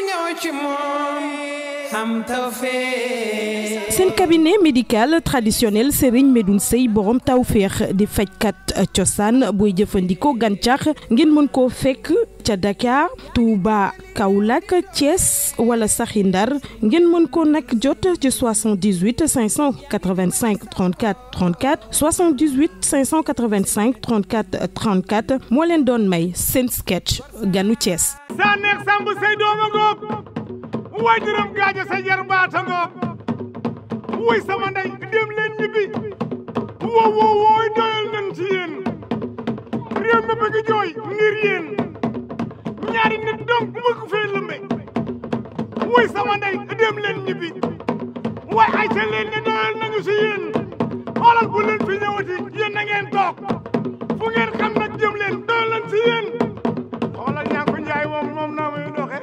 ñëw ci moom am tawfeex. seen cabinet médical traditionnel Serigne Medoune Seye borom tawfeex di fajkat cosaan booy jëfandikoo gàncax ngeen mën koo fekk ca Dakar Touba Kaolack Thiès wala saxi Ndar ngeen mën ko nag jot ci 78 585 34 34 78 585 34 34 moo leen doon may seen sketch ganu Thiès. sa neex samb say dooma ngoog way dërëm gaaja sa jar baata ngoog wuy sama ndey dem leen ñibbi wooy doyal nañ ci yéen réew mi bëgg jooy ngir yéen ñaari nit donc bëgg fee lëmbe wuy sama ndey dem leen ñibbi way ay ca leen ne doyal nañu ci yéen xoolal bu leen fi ñëwati yéen na ngeen toog fu ngeen xam nag jëm leen doyal nañ ci yéen xoolal ñaa ko njaay moom naa muy doxe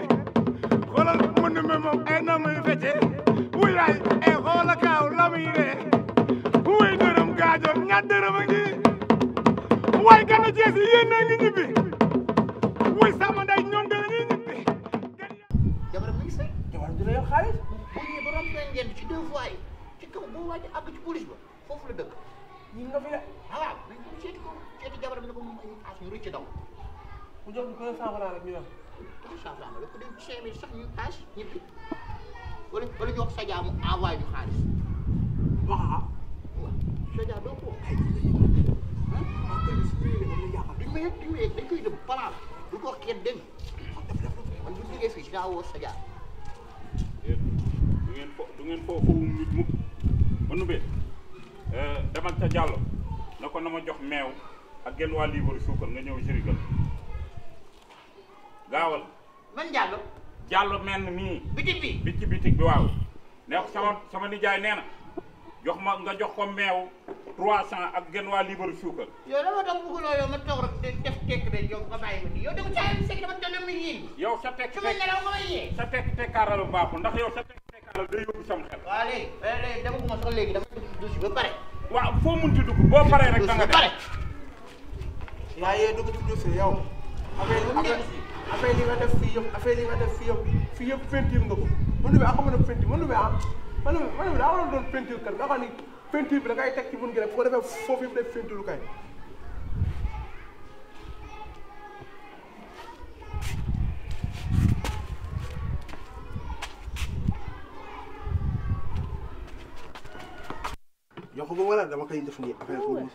xoolal mën na moom ay naa muy fecce wuy laay ay xoola kaaw la muy ree wuy dërëm gaajo ñaar dërëm a ngi way gana Cees yi yéen a ngi ñibbi wuy sama nday ñoom dañuy ñibbi jabar mi ngi sëy jabar dina yor xaalis bu ñëwee ba romb nañ ngeen ci deux fois yi ci kaw boo waaj a àgg ci police ba foofu la dëkk ñi nga fi ne waaw nañ ko seeti ko seeti jabar bi ne ko moom ay as ñu rëcc daw mu jox ñu ko 100 francs rek ñu dem 100 francs la ko dem 5000 sax ñu as ñibbi wala ñu wax Sadia mu envoyé ñu xaalis waaw Sadia doo ko duñ ma yëg dañ koy dem plan du ko wax kenn dégg man bu jógee fii si daa woo Sadia du ngeen foofu nit mukk mënu bee demal ca Diallo na ko na ma jox meew ak genn waa liibaru suukar nga ñëw jërigal gaawal man Diallo Diallo menn mii bitig bi bitig bi waaw ne ko sama nijaay nee na jox ma nga jox ko meew 300 ak genn waa liibaru suukar yow dama tax bëgguloo yow ma toog rek def tekk de yow nga bàyyi ma nii yow dama caa sekk dama dana mi yéen yow sa tekk su ma nelaw nga may yee sa tekk tekkaaral baaxul ndax yow sa tekk tekkaaral day yóbbu sam xel waaw léegi dama ko sax léegi dama dugg si ba pare waaw foo munti dugg boo paree rek da nga pare yaa yee dugg ci dossier yow affaire li nga def fii yëpp peinture nga ko mënu bi ak mën a peinture mënu bi daa war a doon peinture kat nga xam ni peinture bi da ngay teg ci mun gi rek bu ko defee foofu yëpp def peinture kay yokk ba wala dama koy def nii affaire boobu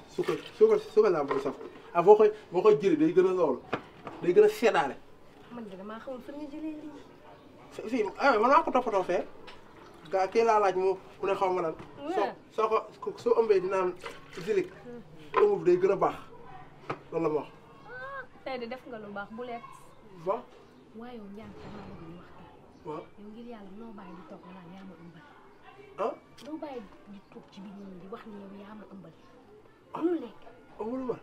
suukar laa bëgg saf ah boo koy jëlee day gën a loolu day gën a seddaale. man de damaa xamul fan nga jëlee lii. fii ah man maa ko toppatoo fee gaa kii laa laaj mu ne xaw ma lan. soo ëmbee dina am zilik. ëmb bi day gën a baax loolu la ma wax. tey de def nga lu baax bu lekk. bon. waaye yow Ndiaye damaa bëgg ñu waxtaan. waaw yow ngir yàlla noo bàyyi di toog naan yaa ma ëmbal. ah. doo bàyyi di toog ci biir nit ñi di wax ni yow yaa ma ëmbal. mënul nekk. ëmbalu ma.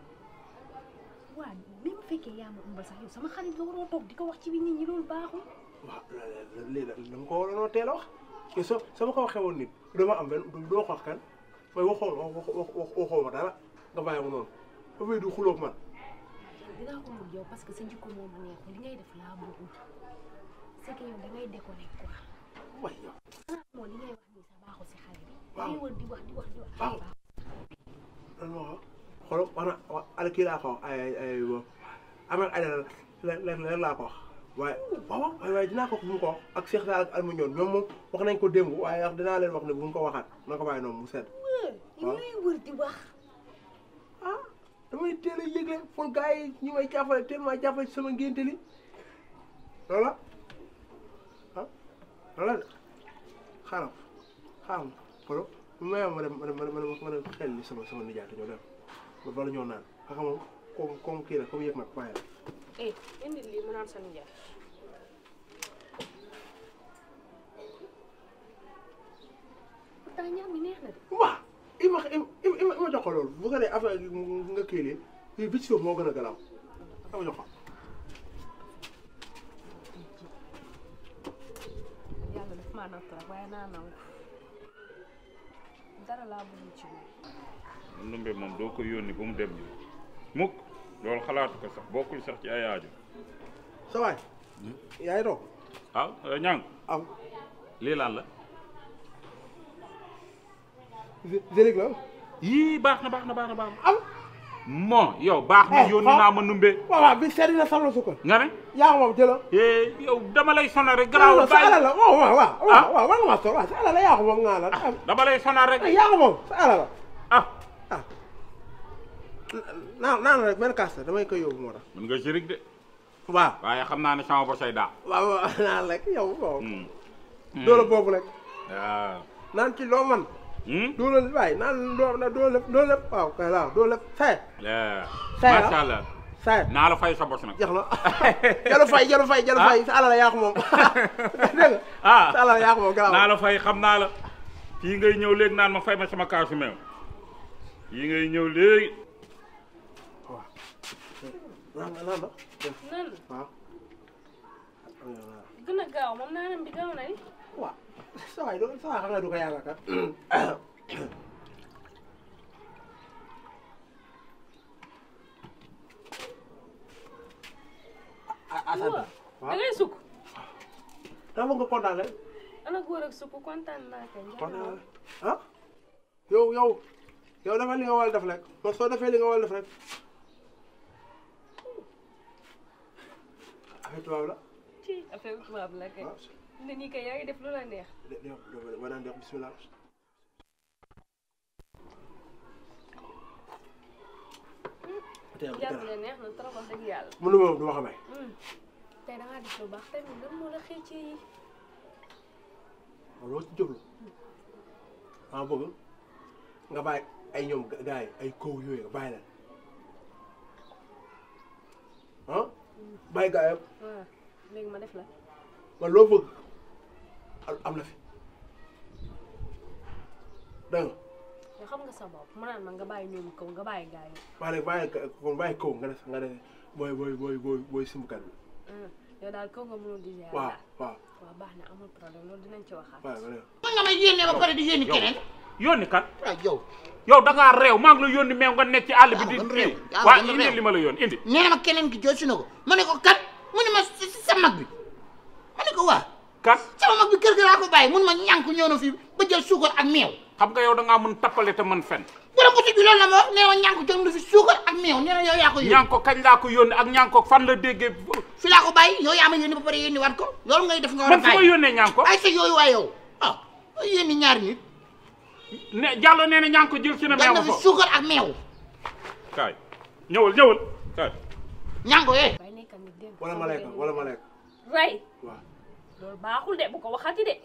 waaw même bu fekkee yaa ma ëmbal sax yow sama xarit nga waroo toog di ko wax ci biir nit ñi loolu baaxul. waaw léegi dama ko waroon teel a wax te sama ko waxee woon nit dama am benn doo ko wax kan mooy waxoo ma dara nga bàyyi ma noonu ba muy du xulóog man. dinaa ko mën yow parce que sa jikko moom neexul li ngay def laa bëggul c'est que yow da ngay déconné quoi. waay yow. moo li ngay wax nii sa baaxul si xale bi. waaw ngay wër di wax. waaw. lan moo wax xoolal wax na ala kii laa ko wax ay amee ay lenn laa ko wax waaye waaye dinaa ko bu mu ko wax ak Cheikh Sall ak Alma ñoom moom wax nañ ko démb waaye wax dinaa leen wax ne bu mu ko waxaat na ko bàyyi noonu mu sedd. waaw ngay wër di wax. ah damay teel a yëgle pour gars yi ñi may jàppale tellement jàppale ci sama ngénte li loola ah loola de xaaral polo ma dem xel li sama nijaay te ñoo dem ba bala ñoo naan xam nga comme kii la comme yëg nag bàyyi la. indi lii mu naan sa nijaay. pourtant ñaam mi neex na de. waaw ima jox ko loolu bu ko dee affaire nga kii lii fii bi ci suuf moo gën a garaaw dama jox ko. yàlla daf maa natt rek waaye naa nangu dara laa bëgg ci moom. Ndumbe moom doo ko yónni ba mu dem ni mukk loolu xalaatu ko sax bokkul sax ci ay aajo. sa waay yaa ngi toog waaw ñang am lii lan la Zélig la yii baax na am bon yow baax na yónni naa ma numbe waaw bi seeti na salo sukkar nga ne yaa moom jëla yow dama lay sonal rek garaaw sa alal la waaw war nga ma sol waaw sa alal la yaa ko moom nga la dama lay sonal rek yaa ko moom sa alal la ah naan rek benn kaas la damay koy yóbbu moo tax mën nga jërig de waaw waaye xam naa ne sama bosay daa waaw naan rek yow boobu doole boobu rek waaw naan ci loo man doole waay naan doo lépp waaw kay waaw doo lépp say macha allah say naa la fay sa bos nag jeex na jalu fay sa alal la yaa ko moom dégg nga sa alal la yaa ko moom garaaw naa la fay xam naa la fii ngay ñëw léegi naan ma fay ma sama kaasu meew yi ngay ñëw léegi waaw naan waaw gën a gaaw moom naanam bi gaaw na ni waaw sa waay xam nga du ko yàgg kat da ngay sukk dama nga kontaan rek ana góor ak sukk kontaan naa kay kontaan ah yow dafa li nga war a def rek man soo defee li nga war a def rek affaire tubaab la ci affaire tubaab la kay ne nii kay yaa ngi def lu la neex wa naan def bismillah jàpp ne neex na trop wax dëgg yàlla mënu ma du ma xamee tey da ngaa def lu baax tey lan moo la xëy ci yi loo ci jublu maa bëgg nga bàyyi ay ñoom gars yi ay kaw yooyu nga bàyyi leen ah bàyyi gars yëpp waaw léegi ma def la man loo bëgg am na fi dégg nga yoo xam nga sa bopp mu naan ma nga bàyyi ñoom kaw nga bàyyi gars yi maa léegi bàyyi kaw nga def booy simbukat bi yow daal kaw nga mënul di gérer waaw baax na amul problème loolu dinañ ci waxaat waaw man nga may yónnee ba pare di yónni keneen yónni kan waaw yow da ngaa réew maa ngi la yónni meew nga nekk ci àll bi di waa indi li ma la yónni indi nee na ma keneen ki joosi na ko ma ne ko kat mu ne ma sa mag bi ma ne ko waa kan sama mag bi kër ga laa ko bàyyi mun ma ñànk ñëw na fi ba jël suukar ak meew xam nga yow da ngaa mën tappale te mën fen borom boutique bi loolu la ma wax nee na ma ñànk jël na fi suukar ak meew nee na yow yaa ko yónni ñànk ko kañ laa ko yónni ak ñànk ko fan la déggee fi laa ko bàyyi yow yaa ma yónni ba pare yónni waat ko loolu ngay def nga war a man fu ma yónnee ñànk ko ay sa yooyu waa yow yónni ñaari nit ne Diallo nee na ñànk ko jël ci na meew na fi foofu suukar ak meew kaay ñëwal kaay ñànk ko waaye nekkal nit dégg wala ma lekk ray waaw loolu baaxul de bu ko waxati de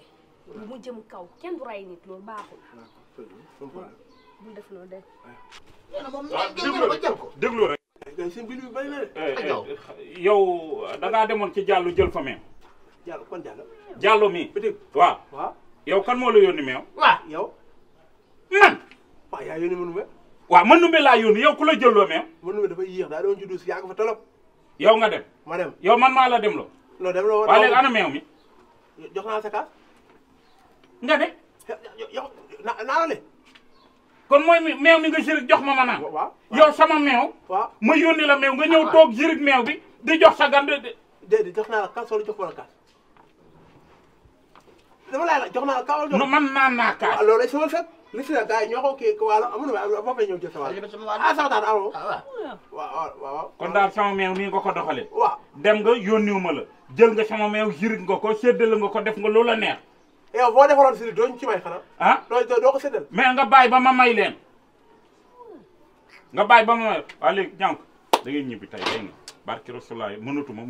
bu mu jëm kaw kenn du ray nit loolu baaxul bul def loolu de nee na moom génn ba jël ko déglu rek seen biir bi bari na de yow da ngaa demoon ci Diallo jël fa meew Diallo kon Diallo mi waaw yow kan moo la yónni meew waaw yow man waaw yaa yónni mënu me waaw man numbe laa yónni yow ku la jëlloo meew mënu me dafa yéex daa doon juddu si yàgg fa tolop yow nga dem ma dem yow man maa la dem lo non dem la waaye léegi ana meew mi jox naa sa kaas nga ne yow naa la kon mooy meew mi nga jërig jox ma naan waaw yow sama meew waaw ma yónni la meew nga ñëw toog jërig meew bi di jox sa gan déedéet jox naa la kaas wala jox ma la kaas dama laaj la jox naa la kaas wala jox no man naan naa kaas loolu ay sama fekk li si la gars yi ñoo ko kii wàllu amul ba fay ñëw jël sa wàll sama taan amoo waaw kon daal sama meew nii nga ko doxalee waaw dem nga yónniwuma la jël nga sama meew jërig nga ko séddale nga ko def nga loola neex yow boo defaroon si dooñu ci may xanaa doo ko séddal mais nga bàyyi ba ma may leen nga bàyyi ba ma may waaw léegi ñànk da ngay ñibbi tey dégg nga barki Rasulaay mënatuma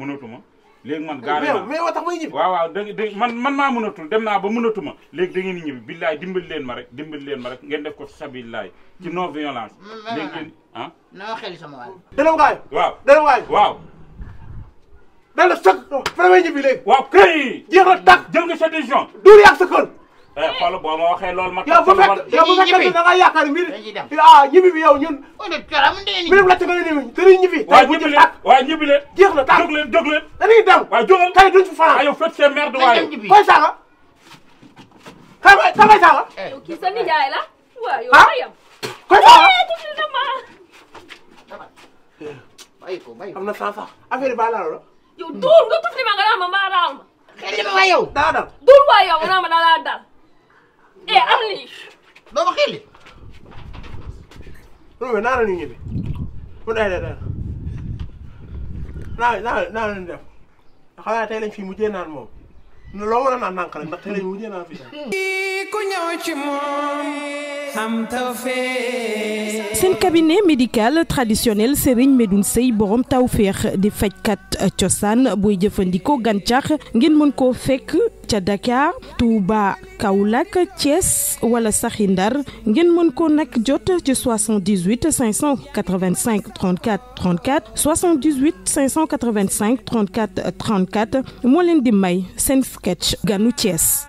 léegi man gaari naa mais tax may ñibbi waaw man maa mënatul dem naa ba mënatuma léegi da ngeen ñibbi billaay dimbali leen ma rek ngeen def ko sabilillaay ci non violence léegi ngeen na ma xeli sama wàll dana gaay waaw dana sëkk fa may ñibbi léegi waaw kay jeex na tàkk jël nga sa décision duur yàgg sa kër xool boo ma waxee loolu ma yow bu fekkee da nga yaakaar mbir ñibbi bi yow ñun mbir la ci gën a ñibbi dañuy ñibbi waaw ñibbi leen jeex na tàkk jóg leen dañuy dem waaw jógal tey duñ fi fanaan yow faites ces merdes waaye koy saaga kay saaga yow kii sa nijaay la waaw yow ayam koy saaga bàyyi ko am na sens sax affaire yi baa laalo la yow dóor nga tufli ma nga naan ma mbaa raal ma xeli ma la yow. daa dal. dul waay yow nga naa ma dalaa dal. am lii. doo ma xel li. non naa la ñu ñibbi. mu day naa leen def xanaa tey lañ fi mujjee naan moom loo mën a naan nànk rek ndax tey lañ mujjee naan fii. ku ñëw ci moom am tawfeex. seen cabinet médical traditionnel Serigne Medoune Seye borom tawfeex di fajkat cosaan booy jëfandikoo gàncax ngeen mën koo fekk ca Dakar Touba Kaolack Thiès wala saxi Ndar ngeen mën ko nag jot ci 78 585 34 34 78 585 34 34 moo leen di may seen sketch ganu Thiès.